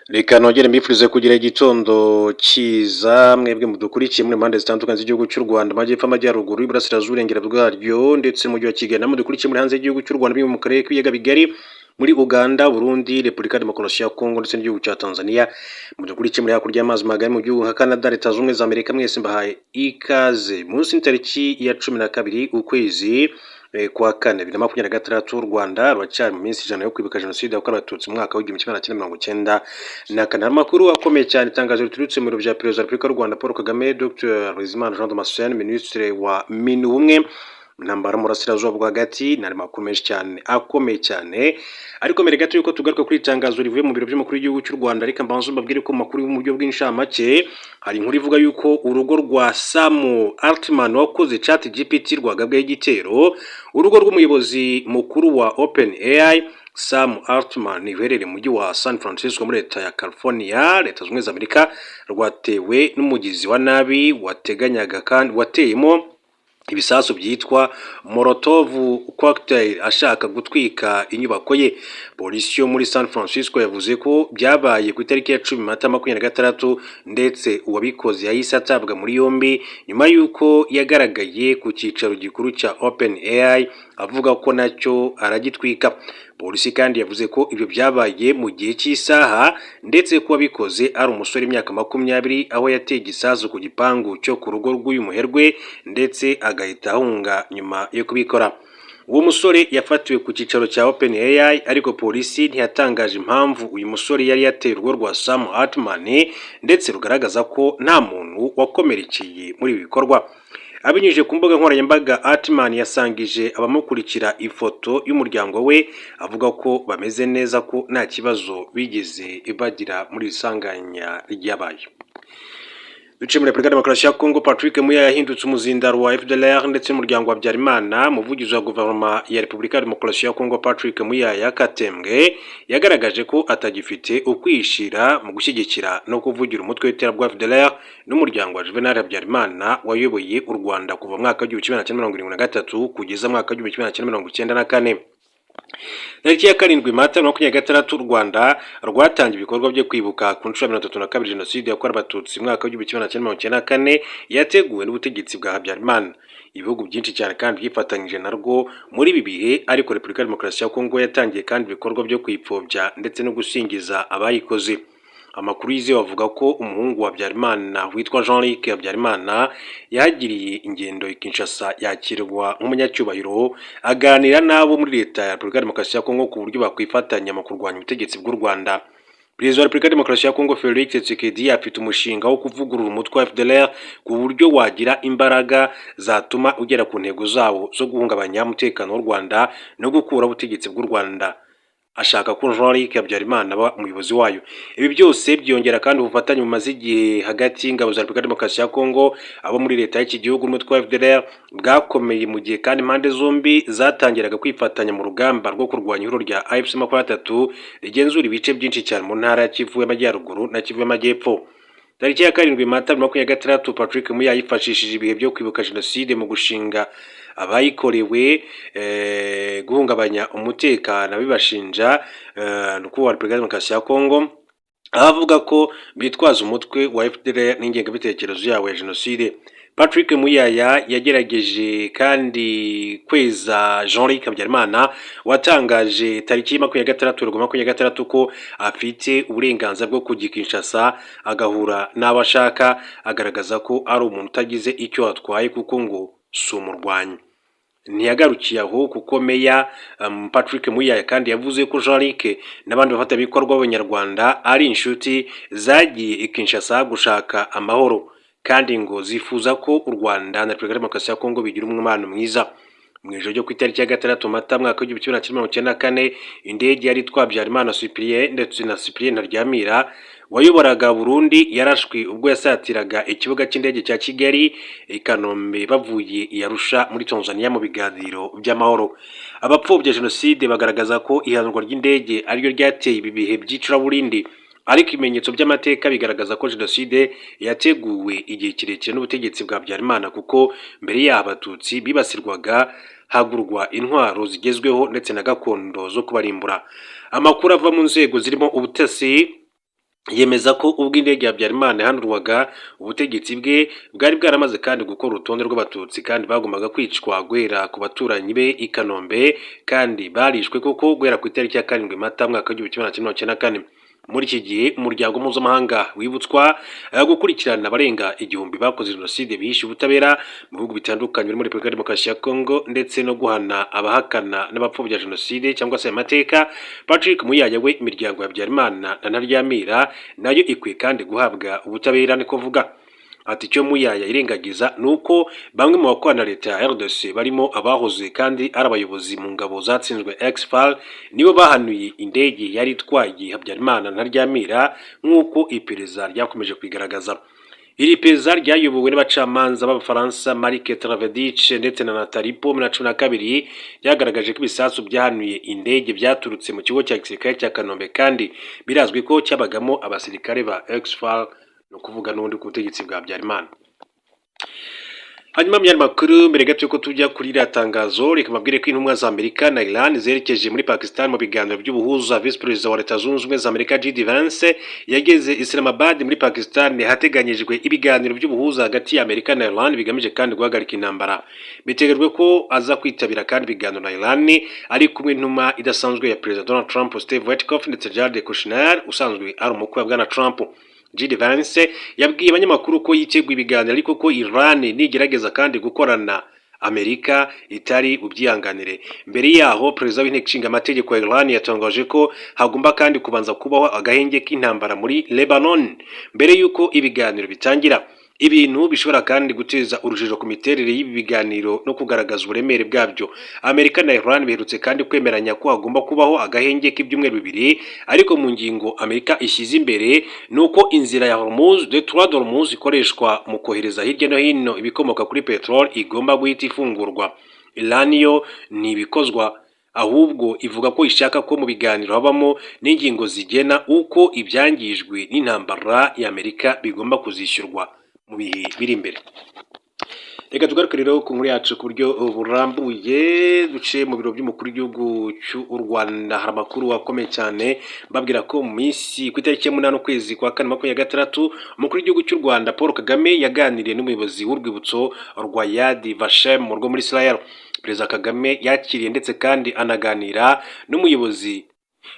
Reka nongere mbifurize kugira igitondo cyiza, mwebwe mudukurikiye muri mpande zitandukanye z'igihugu cy'u Rwanda, amajyepfo, amajyaruguru, iburasirazuba, uburengera bwaryo ndetse n'umujyi wa Kigali. Namwe mudukurikiye muri hanze y'igihugu cy'u Rwanda, mu karere k'ibiyaga bigari, muri Uganda, Burundi, Repubulika ya Demokarasi ya Kongo ndetse n'igihugu cya Tanzania. Mudukurikiye muri hakurya y'amazi magari mu gihugu nka Canada, Leta Zunze Ubumwe za Amerika, mwese mbahaye ikaze. Munsi ni tariki ya 12 ukwezi kwa kane 2026. U Rwanda ruracyari mu minsi 100 yo kwibuka Jenoside yakorewe Abatutsi mu mwaka w'1994. Amakuru akomeye cyane, itangazo riturutse mu biro bya Perezida wa Repubulika y'u Rwanda Paul Kagame, Dr Bizimana Jean Damascene, Minisitiri wa Minubumwe, intambara mu burasirazuba bwo hagati n'andi makuru menshi cyane akomeye cyane. Ariko mbere gato yuko tugaruka kuri itangazo rivuye mu biro by'umukuru w'igihugu cy'u Rwanda, reka mbanze mbabwire ko mu makuru mu buryo bw'inshamake hari inkuru ivuga yuko urugo rwa Sam Altman wakoze ChatGPT rwagabweho igitero. Urugo rw'umuyobozi mukuru wa OpenAI, Sam Altman, uherereye mu mujyi wa San Francisco muri leta ya California, Leta Zunze Ubumwe za Amerika, rwatewe n'umugizi wa nabi wateganyaga kandi wateyemo ibisasu byitwa Molotov cocktail ashaka gutwika inyubako ye. Polisi yo muri San Francisco yavuze ko byabaye ku itariki ya 10 Mata 26, ndetse uwabikoze yahise atabwa muri yombi nyuma y'uko yagaragaye ku cyicaro gikuru cya OpenAI avuga ko nacyo aragitwika. Polisi kandi yavuze ko ibyo byabaye mu gihe cy'isaha, ndetse ko uwabikoze ari umusore w'imyaka 20, aho yateye igisasu ku gipangu cyo ku rugo rw'uyu muherwe ndetse agahita ahunga nyuma yo kubikora. Uwo musore yafatiwe ku cyicaro cya OpenAI, ariko polisi ntiyatangaje impamvu uyu musore yari yateye urugo rwa Sam Altman, ndetse rugaragaza ko nta muntu wakomerekeye muri ibi bikorwa. Abinyujije ku mbuga nkoranyambaga, Altman yasangije abamukurikira ifoto y'umuryango we, avuga ko bameze neza, ko nta kibazo bigeze bagira muri iri sanganya ryabaye. Duciye muri Repubulika Demokarasi ya Kongo, Patrick Muyaya yahindutse umuzindaro wa FDLR ndetse n'umuryango wa Habyarimana. Umuvugizi wa guverinoma ya Repubulika ya Demokarasi ya Kongo, Patrick Muyaya Katembwe, yagaragaje ko atagifite ukwishira mu gushyigikira no kuvugira umutwe w'iterabwoba FDLR n'umuryango wa Juvenal Habyarimana wayoboye u Rwanda kuva mu mwaka w'1973 kugeza mu mwaka w'1994. Tariki ya 7 Mata 26, u Rwanda rwatangiye ibikorwa byo kwibuka ku nshuro ya 32 Jenoside yakorewe Abatutsi mu mwaka w'1994 yateguwe n'ubutegetsi bwa Habyarimana. Ibihugu byinshi cyane kandi byifatanyije narwo muri ibi bihe, ariko Repubulika ya Demokarasi ya Kongo yatangiye kandi ibikorwa byo kuyipfobya ndetse no gusingiza abayikoze. Amakuru yizewe avuga ko umuhungu wa Habyarimana witwa Jean Luc Habyarimana yahagiriye ingendo i Kinshasa, yakirwa nk'umunyacyubahiro, aganira n'abo muri leta ya Repubulika ya Demokarasi ya Kongo ku buryo bakwifatanya mu kurwanya ubutegetsi bw'u Rwanda. Perezida wa Repubulika ya Demokarasi ya Kongo, Felix Tshisekedi, afite umushinga wo kuvugurura umutwe wa FDLR ku buryo wagira imbaraga zatuma ugera ku ntego zawo zo guhungabanya umutekano w'u Rwanda no gukuraho ubutegetsi bw'u Rwanda. Ashaka ko Jean Luc Habyarimana aba umuyobozi wayo. Ibi byose byongera kandi ubufatanye bumaze igihe hagati y'ingabo za Repubulika ya Demokarasi ya Kongo, abo muri leta y'iki gihugu n'umutwe wa FDLR bwakomeye, mu gihe kandi impande zombi zatangiraga kwifatanya mu rugamba rwo kurwanya ihuriro rya AFC 23 rigenzura ibice byinshi cyane mu ntara ya Kivu y'Amajyaruguru na Kivu y'Amajyepfo. Tariki ya 7 Mata 2026, Patrick Muyaya yifashishije ibihe byo kwibuka Jenoside mu gushinga abayikorewe guhungabanya umutekano, bibashinja wa Repubulika ya Demokarasi ya Kongo, aho avuga ko bitwaza umutwe wa FDLR n'ingengabitekerezo yawo ya Jenoside. Patrick Muyaya yagerageje kandi kweza Jean Luc Habyarimana watangaje tariki 26 Werurwe 26 ko afite uburenganzira bwo kujya i Kinshasa agahura n'abo ashaka, agaragaza ko ari umuntu utagize icyo atwaye kuko ngo si umurwanyi. Ntiyagarukiye aho, kuko Meya Patrick Muyaya kandi yavuze ko Jean Luc n'abandi bafatanyabikorwa b'Abanyarwanda ari inshuti zagiye i Kinshasa gushaka amahoro, kandi ngo zifuza ko u Rwanda na Repubulika ya Demokarasi ya Kongo bigira umubano mwiza. Mu ijoro ryo ku itariki ya 6 Mata mwaka w'1994, indege yari itwaye Habyarimana Cyprien ndetse na Cyprien Ntaryamira wayoboraga Burundi yarashwe ubwo yasatiraga ikibuga cy'indege cya Kigali i Kanombe bavuye i Arusha muri Tanzania mu biganiro by'amahoro. Abapfobya Jenoside bagaragaza ko ihanurwa ry'indege ariryo ryateye ibi bihe by'icuraburindi, ariko ibimenyetso by'amateka bigaragaza ko Jenoside yateguwe igihe kirekire n'ubutegetsi bwa Habyarimana, kuko mbere y'aho Abatutsi bibasirwaga hagurwa intwaro zigezweho ndetse na gakondo zo kubarimbura. Amakuru ava mu nzego zirimo ubutasi Yemeza ko ubwo indege ya Habyarimana yahanurwaga, ubutegetsi bwe bwari bwaramaze kandi gukora urutonde rw'Abatutsi kandi bagombaga kwicwa guhera ku baturanyi be i Kanombe, kandi barishwe koko guhera ku itariki ya 7 Mata 1994. Muri iki gihe umuryango mpuzamahanga wibutswa gukurikirana abarenga 1000 bakoze jenoside bihishe ubutabera mu bihugu bitandukanye birimo Repubulika ya Demokarasi ya Kongo, ndetse no guhana abahakana n'abapfobya jenoside cyangwa se amateka. Patrick Muyaya we, imiryango ya Habyarimana na Ntaryamira nayo ikwiye kandi guhabwa ubutabera, niko vuga. Ati icyo Muyaya irengagiza ni uko bamwe mu bakorana na leta ya RDC, barimo abahoze kandi ari abayobozi mu ngabo zatsinzwe ex-FAR, nibo bahanuye indege yari itwaye Habyarimana na Ntaryamira, nk'uko iperereza ryakomeje kwigaragaza. Iri perereza ryayobowe n'abacamanza b'Abafaransa Marc Travedic ndetse na Nathalie Po muri 12, ryagaragaje ko ibisasu byahanuye indege byaturutse mu kigo cya gisirikare cya Kanombe, kandi birazwi ko cyabagamo abasirikare ba ex-FAR, ni ukuvuga n'ubundi ku butegetsi bwa Habyarimana. Hanyuma mu yandi makuru, mbere gato yuko tujya kuri iriya tangazo, reka mbabwire ko intumwa za Amerika na Iran zerekeje muri Pakistan mu biganiro by'ubuhuza. Visi Perezida wa Leta Zunze Ubumwe za Amerika JD Vance yageze Islamabad muri Pakistan, hateganyijwe ibiganiro by'ubuhuza hagati ya Amerika na Iran bigamije kandi guhagarika intambara. Biteganyijwe ko aza kwitabira kandi ibiganiro na Iran ari kumwe n'intumwa idasanzwe ya Perezida Donald Trump, Steve Witkoff, ndetse Jared Kushner usanzwe ari umukwe wa Bwana Trump. JD Vance yabwiye abanyamakuru ko yiteguye ibiganiro, ariko ko Iran nigerageza kandi gukorana Amerika itari bubyihanganire. Mbere yaho, Perezida w'Inteko Ishinga Amategeko ya Iran yatangaje ko hagomba kandi kubanza kubaho agahenge k'intambara muri Lebanon mbere y'uko ibiganiro bitangira, ibintu bishobora kandi guteza urujijo ku miterere y'ibi biganiro no kugaragaza uburemere bwabyo. Amerika na Iran biherutse kandi kwemeranya ko hagomba kubaho agahenge k'ibyumweru 2, ariko mu ngingo Amerika ishyize imbere ni uko inzira ya Hormuz, Détroit d'Hormuz, ikoreshwa mu kohereza hirya no hino ibikomoka kuri peteroli, igomba guhita ifungurwa. Iran yo ntibikozwa, ahubwo ivuga ko ishaka ko mu biganiro habamo n'ingingo zigena uko ibyangijwe n'intambara y'Amerika bigomba kuzishyurwa mu bihe biri imbere. Reka tugaruke rero ku nkuru yacu ku buryo burambuye, duce mu biro by'umukuru w'igihugu cy'u Rwanda. Hari amakuru akomeye cyane mbabwira ko mu minsi ku itariki ya 8 ukwezi kwa kane 26, umukuru w'igihugu cy'u Rwanda Paul Kagame yaganiriye n'umuyobozi w'urwibutso rwa Yad Vashem rwo muri Israel. Perezida Kagame yakiriye ndetse kandi anaganira n'umuyobozi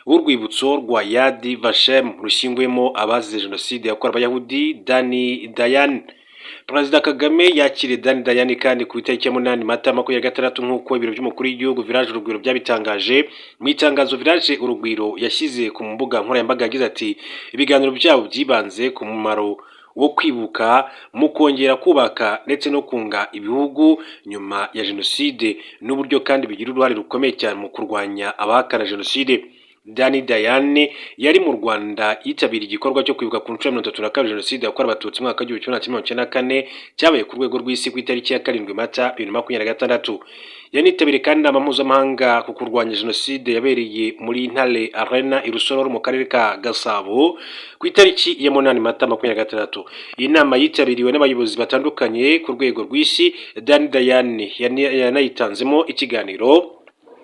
w'urwibutso rwa Yad Vashem rushyinguyemo abazize jenoside yakorewe Abayahudi, Dani Dayan. Perezida Kagame yakiriye Dani Dayan kandi ku itariki ya 8 Mata 26, nk'uko ibiro by'umukuru w'igihugu Village Urugwiro byabitangaje. Mu itangazo Village Urugwiro yashyize ku mbuga nkoranyambaga, yagize ati ibiganiro byabo byibanze ku mumaro wo kwibuka mu kongera kubaka ndetse no kunga ibihugu nyuma ya jenoside, n'uburyo kandi bigira uruhare rukomeye cyane mu kurwanya abahakana jenoside. Dani Dayan yari mu Rwanda yitabiriye igikorwa cyo kwibuka ku nshuro ya 32 jenoside yakorewe Abatutsi mu mwaka w'1994, cyabaye ku rwego rw'isi ku itariki ya 7 Mata 2026. Yanitabiriye kandi inama mpuzamahanga ku kurwanya jenoside yabereye muri Intare Arena i Rusororo mu karere ka Gasabo ku itariki ya 8 Mata 26. Iyi nama yitabiriwe n'abayobozi batandukanye ku rwego rw'isi. Dani Dayan yanayitanzemo ikiganiro,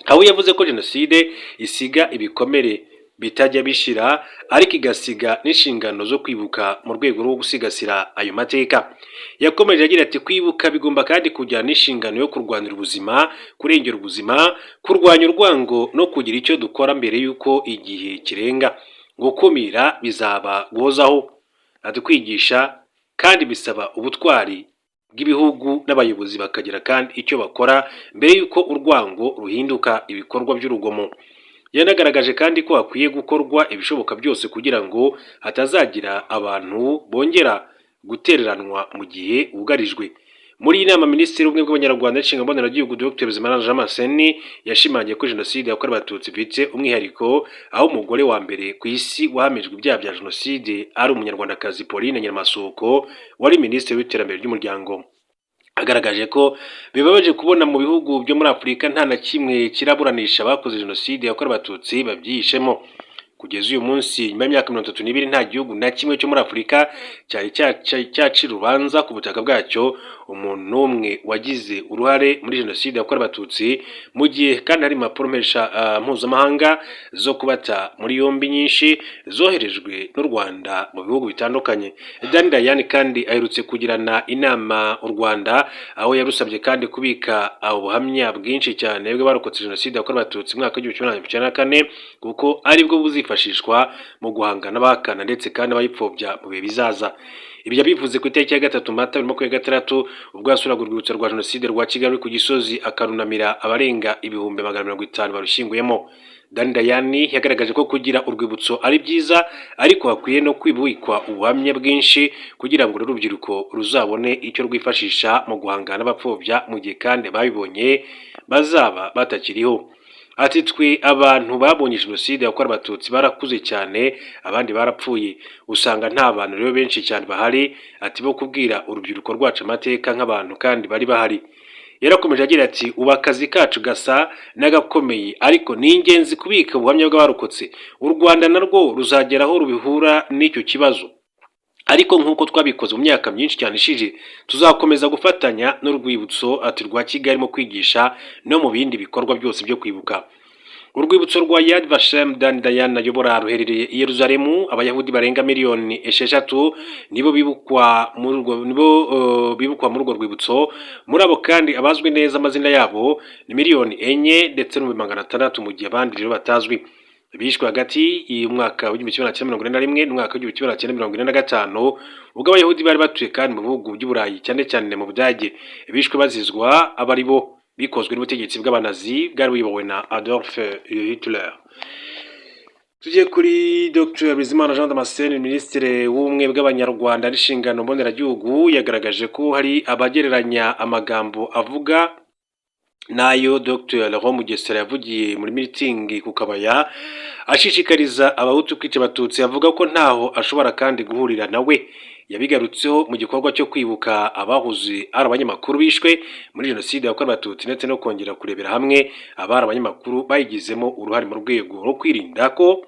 aho yavuze ko jenoside isiga ibikomere bitajya bishira, ariko igasiga n'inshingano zo kwibuka mu rwego rwo gusigasira ayo mateka. Yakomeje agira ati kwibuka bigomba kandi kujyana n'inshingano yo kurwanira ubuzima, kurengera ubuzima, kurwanya urwango no kugira icyo dukora mbere y'uko igihe kirenga. Gukumira bizaba guhozaho. Ati kwigisha kandi bisaba ubutwari bw'ibihugu n'abayobozi, bakagira kandi icyo bakora mbere y'uko urwango ruhinduka ibikorwa by'urugomo. Yanagaragaje kandi ko hakwiye gukorwa ibishoboka byose kugira ngo hatazagira abantu bongera gutereranwa mu gihe bugarijwe. Muri iyi nama, Minisitiri w'Ubumwe bw'Abanyarwanda n'Inshingano Mboneragihugu, Dr Bizimana Jean Damascène, yashimangiye ko jenoside yakorewe Abatutsi ifite umwihariko, aho umugore wa mbere ku isi wahamijwe ibyaha bya jenoside ari Umunyarwandakazi Pauline Nyiramasuhuko wari Minisitiri w'Iterambere ry'Umuryango. Agaragaje ko bibabaje kubona mu bihugu byo muri Afurika nta na kimwe kiraburanisha abakoze jenoside yakorewe Abatutsi babyihishemo. Kugeza uyu munsi, nyuma y'imyaka 32, nta gihugu na kimwe cyo muri Afurika cyari cyacira urubanza ku butaka bwacyo umuntu n'umwe wagize uruhare muri Jenoside yakorewe Abatutsi, mu gihe kandi hari impapuro mpesha mpuzamahanga zo kubata muri yombi nyinshi zoherejwe n'u Rwanda mu bihugu bitandukanye. Dani Dayan kandi aherutse kugirana inama u Rwanda, aho yarusabye kandi kubika ubuhamya bwinshi cyane bw'abarokotse Jenoside yakorewe Abatutsi mu mwaka w'1994, kuko aribwo buzifashishwa mu guhangana n'abahakana ndetse kandi abayipfobya mu bihe bizaza. Ibi yabivuze ku itariki ya 3 Mata 2026, ubwo yasuraga urwibutso rwa Jenoside rwa Kigali ku Gisozi, akarunamira abarenga 150,000 barushyinguyemo. Dani Dayan yagaragaje ko kugira urwibutso ari byiza, ariko hakwiye no kwibikwa ubuhamya bwinshi kugira ngo urubyiruko ruzabone icyo rwifashisha mu guhangana n'abapfobya, mu gihe kandi babibonye bazaba batakiriho. Ati: "Twe abantu babonye Jenoside yakorewe Abatutsi barakuze cyane, abandi barapfuye. Usanga nta bantu rero benshi cyane bahari", ati, "bo kubwira urubyiruko rwacu amateka nk'abantu kandi bari bahari." Yarakomeje agira ati: "Ubu akazi kacu gasa n'agakomeye, ariko ni ingenzi kubika ubuhamya bw'abarokotse. U Rwanda narwo ruzagera aho rubihura n'icyo kibazo, ariko nk'uko twabikoze mu myaka myinshi cyane ishize, tuzakomeza gufatanya n'urwibutso", ati, "rwa Kigali mu kwigisha no mu bindi bikorwa byose byo kwibuka." Urwibutso rwa Yad Vashem Dan Dayan ayobora ruherereye i Yerusalemu. Abayahudi barenga miliyoni 6 nibo bibukwa muri urwo rwibutso. Muri abo kandi, abazwi neza amazina yabo ni 4,600,000, mu gihe abandi rero batazwi. Bishwe hagati y'umwaka w'1941 n'umwaka w'1945, ubwo Abayahudi bari batuye kandi mu bihugu by'Uburayi, cyane cyane mu Budage, bishwe bazizwa abari bo, bikozwe n'ubutegetsi bw'Abanazi bwari buyobowe na Adolf Hitler. Tujye kuri Dr Bizimana Jean Damascene, Minisitiri w'Ubumwe bw'Abanyarwanda n'Inshingano Mboneragihugu. Yagaragaje ko hari abagereranya amagambo avuga n'ayo Dr Laurent Mugesera yavugiye muri mitingi ku Kabaya, ashishikariza Abahutu kwica Abatutsi, avuga ko ntaho ashobora kandi guhurira nawe. Yabigarutseho mu gikorwa cyo kwibuka abahoze ari abanyamakuru bishwe muri Jenoside yakorewe Abatutsi, ndetse no kongera kurebera hamwe abari abanyamakuru bayigizemo uruhare mu rwego rwo kwirinda ko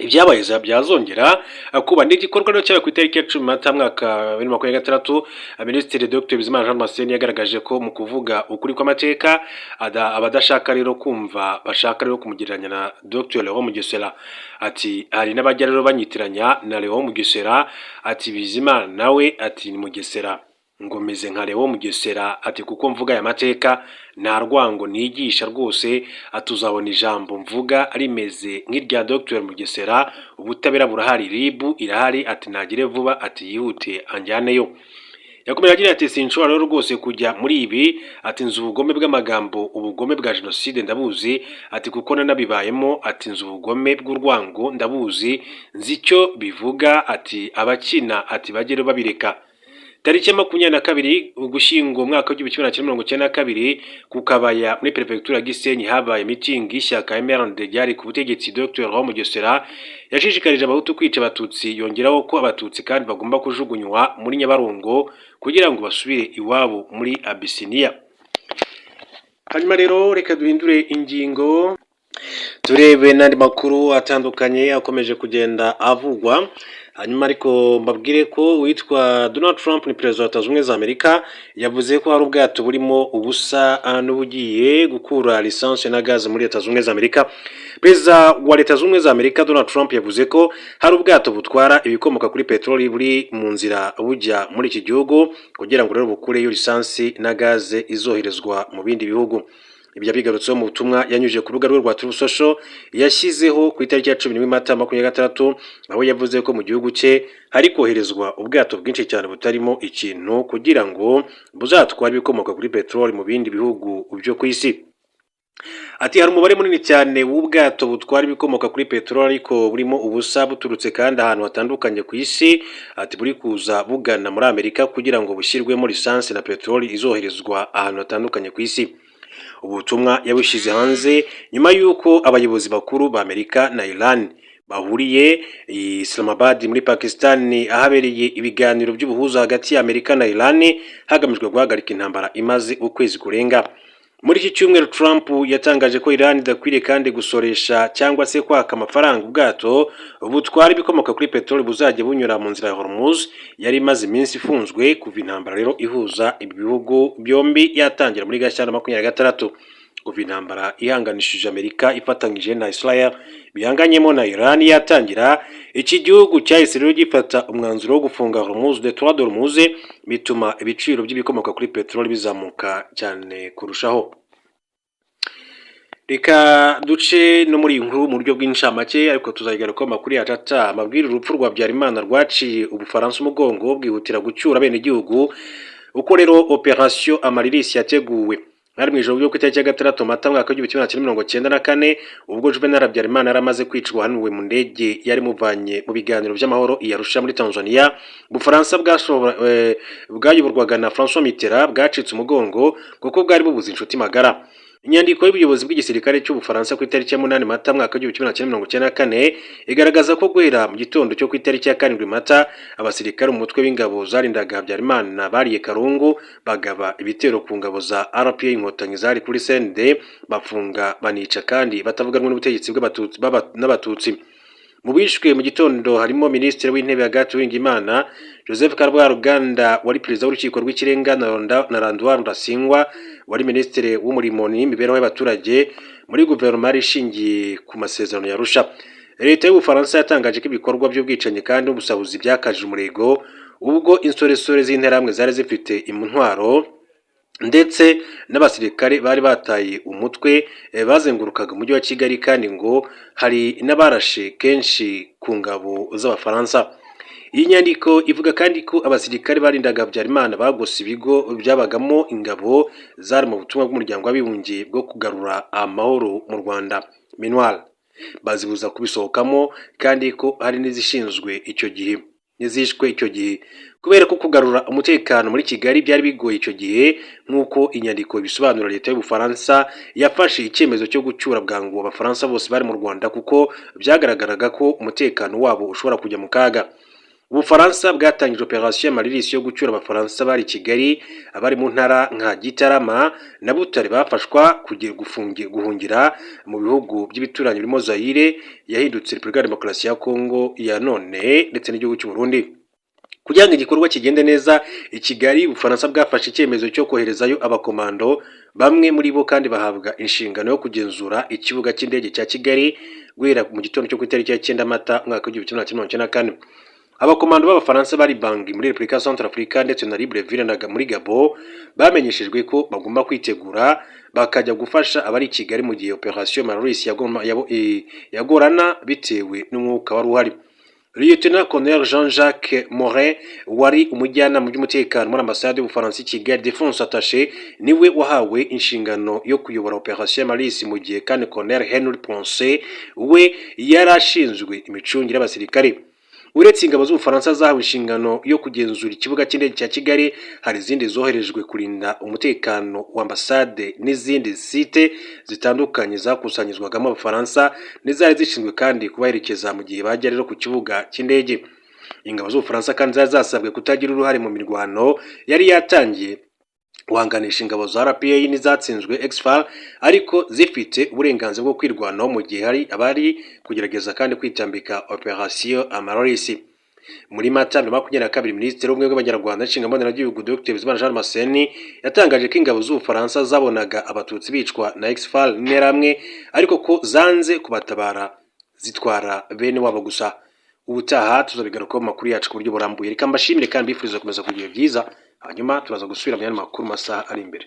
ibyabaye byazongera kuba. Ni igikorwa rero cyabaye ku itariki ya 10 Mata mwaka 2026. Minisitiri Dr Bizimana Jean Damascene yagaragaje ko mu kuvuga ukuri kw'amateka, abadashaka rero kumva bashaka rero kumugereranya na Dr Léon Mugesera. Ati: "Hari n'abajya rero banyitiranya na Léon Mugesera", ati: "Bizimana nawe", ati, "ni Mugesera, ngo meze nka Léon Mugesera", ati, "kuko mvuga aya mateka, nta rwango nigisha rwose", ati: "Uzabona ijambo mvuga rimeze nk'irya Dr Mugesera. Ubutabera burahari, RIB irahari", ati: "Nagire vuba", ati: "Yihute anjyaneyo." Yakomeje agira ati: "Sinshobora rero rwose kujya muri ibi", ati: "Nzi ubugome bw'amagambo, ubugome bwa Jenoside ndabuzi", ati, "kuko nanabibayemo", ati: "Nzi ubugome bw'urwango, ndabuzi, nzi icyo bivuga", ati: "Abakina", ati, "bajye babireka." Tariki ya 22 Ugushyingo umwaka w'1992, ku Kabaya muri Perefegitura ya Gisenyi, habaye mitingi y'ishyaka MRND ryari ku butegetsi. Dr Laurent Mugesera yashishikarije Abahutu kwica Abatutsi, yongeraho ko Abatutsi kandi bagomba kujugunywa muri Nyabarongo kugira ngo basubire iwabo muri Abisiniya. Hanyuma rero reka duhindure ingingo, turebe n'andi makuru atandukanye akomeje kugenda avugwa. Hanyuma ariko mbabwire ko uwitwa Donald Trump, ni perezida wa Leta Zunze Ubumwe za Amerika, yavuze ko hari ubwato burimo ubusa n'ubugiye gukura lisansi na gaze muri Leta Zunze Ubumwe za Amerika. Perezida wa Leta Zunze Ubumwe za Amerika Donald Trump yavuze ko hari ubwato butwara ibikomoka kuri peteroli buri mu nzira bujya muri iki gihugu, kugira ngo rero bukureyo lisansi na gaze izoherezwa mu bindi bihugu. Ibyo yabigarutseho mu butumwa yanyujije ku rubuga rwe rwa Truth Social yashyizeho ku itariki ya 11 Mata 26, aho yavuze ko mu gihugu cye hari koherezwa ubwato bwinshi cyane butarimo ikintu, kugira ngo buzatware ibikomoka kuri peteroli mu bindi bihugu byo ku isi. Ati: "Hari umubare munini cyane w'ubwato butwara ibikomoka kuri peteroli ariko burimo ubusa, buturutse kandi ahantu hatandukanye ku isi", ati, "buri kuza bugana muri Amerika kugira ngo bushyirwemo lisansi na peteroli izoherezwa ahantu hatandukanye ku isi." Ubutumwa yabushyize hanze nyuma y'uko abayobozi bakuru ba Amerika na Iran bahuriye i Islamabad muri Pakistan, ahabereye ibiganiro by'ubuhuza hagati ya Amerika na Iran, hagamijwe guhagarika intambara imaze ukwezi kurenga. Muri iki cyumweru, Trump yatangaje ko Iran idakwiriye kandi gusoresha cyangwa se kwaka amafaranga ubwato butwara ibikomoka kuri peteroli buzajya bunyura mu nzira ya Hormuz yari imaze iminsi ifunzwe kuva intambara rero ihuza ibi bihugu byombi yatangira muri Gashyantare 26. Kuva intambara ihanganishije Amerika ifatanyije na Israel bihanganyemo na Iran yatangira, iki gihugu cyahise rero gifata umwanzuro wo gufunga Hormuz, Détroit d'Hormuz, bituma ibiciro by'ibikomoka kuri peteroli bizamuka cyane kurushaho. Reka duce no muri iyi nkuru mu buryo bw'incamake, ariko tuzayigarukaho amakuru yacu ataha. Amabwiriza: urupfu rwa Habyarimana rwaciye Ubufaransa umugongo, bwihutira gucyura abenegihugu. Uko rero Operation Amaryllis yateguwe: hari mu ijoro ryo ku itariki ya 6 Mata mwaka w'1994, ubwo Juvenal Habyarimana yari amaze kwicwa hanuwe mu ndege yari muvanye mu biganiro by'amahoro i Arusha muri Tanzania. Ubufaransa bwayoborwaga na François Mitterrand bwacitse umugongo kuko bwari bubuze inshuti magara. Inyandiko y'ubuyobozi bw'igisirikare cy'Ubufaransa ku itariki ya 8 Mata mwaka w'1994 igaragaza ko guhera mu gitondo cyo ku itariki ya 7 Mata, abasirikare umutwe w'ingabo zarindaga Habyarimana bariye karungu, bagaba ibitero ku ngabo za RPA Inkotanyi zari kuri CND, bafunga, banica kandi batavuga rumwe n'ubutegetsi bw'Abatutsi n'Abatutsi. Mu bishwe mu gitondo harimo Minisitiri w'Intebe Agathe Uwilingiyimana, Joseph Kavaruganda wari Perezida w'Urukiko rw'Ikirenga na Landouard Rudasingwa wari Minisitiri w'Umurimo n'Imibereho y'Abaturage muri guverinoma yari ishingiye ku masezerano ya Arusha. Leta y'Ubufaransa yatangaje ko ibikorwa by'ubwicanyi kandi n'ubusahuzi byakajije umurego ubwo insoresore z'interahamwe zari zifite intwaro ndetse n'abasirikare bari bataye umutwe bazengurukaga umujyi wa Kigali, kandi ngo hari n'abarashe kenshi ku ngabo z'Abafaransa. Iyi nyandiko ivuga kandi ko abasirikare barindaga Habyarimana bagose ibigo byabagamo ingabo zari mu butumwa bw'Umuryango w'Abibumbye bwo kugarura amahoro mu Rwanda, MINUAR, bazibuza kubisohokamo, kandi ko hari n'izishinzwe icyo gihe n'izishwe icyo gihe. Kubera ko kugarura umutekano muri Kigali byari bigoye icyo gihe, nk'uko inyandiko ibisobanura, leta y'Ubufaransa yafashe icyemezo cyo gucyura bwangu Abafaransa bose bari mu Rwanda, kuko byagaragaraga ko umutekano wabo ushobora kujya mu kaga. Ubufaransa bwatangije Operation Amaryllis yo gucyura Abafaransa bari i Kigali. Abari mu ntara nka Gitarama na Butare bafashwa guhungira mu bihugu by'ibituranyi birimo Zaire yahindutse Repubulika ya Demokarasi ya Kongo ya none ndetse n'igihugu cy'u Burundi. Kugira ngo igikorwa kigende neza i Kigali, Ubufaransa bwafashe icyemezo cyo koherezayo abakomando, bamwe muri bo kandi bahabwa inshingano yo kugenzura ikibuga cy'indege cya Kigali guhera mu gitondo cyo ku itariki ya 9 Mata umwaka w'1994. Abakomando b'Abafaransa bari Bangui muri Repubulika ya Centrafrica ndetse na Libreville muri Gabon bamenyeshejwe ko bagomba kwitegura bakajya gufasha abari i Kigali mu gihe Operation Amaryllis yagorana bitewe n'umwuka wari uhari. Lieutenant Colonel Jean-Jacques Morin wari umujyanama mu by'umutekano muri ambasade y'Ubufaransa i Kigali, Défense Attaché, niwe wahawe inshingano yo kuyobora Operation Amaryllis, mu gihe kandi Colonel Henry Poncet we yari ashinzwe imicungire y'abasirikare. Uretse ingabo z'Ubufaransa zahawe inshingano yo kugenzura ikibuga cy'indege cya Kigali, hari izindi zoherejwe kurinda umutekano wa ambasade n'izindi site zitandukanye zakusanyizwagamo Abafaransa, n'izari zishinzwe kandi kubaherekeza mu gihe bajya rero ku kibuga cy'indege. Ingabo z'Ubufaransa kandi zari zasabwe kutagira uruhare mu mirwano yari yatangiye guhanganisha ingabo za RPA n'izatsinzwe Ex-FAR, ariko zifite uburenganzira bwo kwirwanaho mu gihe hari abari kugerageza kandi kwitambika Operation Amaryllis. Muri Mata 2022, Minisitiri w'Ubumwe bw'Abanyarwanda n'Inshingano Mboneragihugu Dr Bizimana Jean Damascene yatangaje ko ingabo z'Ubufaransa zabonaga Abatutsi bicwa na Ex-FAR n'Interahamwe, ariko ko zanze kubatabara zitwara bene wabo gusa. Ubutaha tuzabigarukaho mu makuru yacu ku buryo burambuye. Reka mbashimire kandi mbifuriza gukomeza kugira byiza, hanyuma turaza gusubira mu yandi makuru mu masaha ari imbere.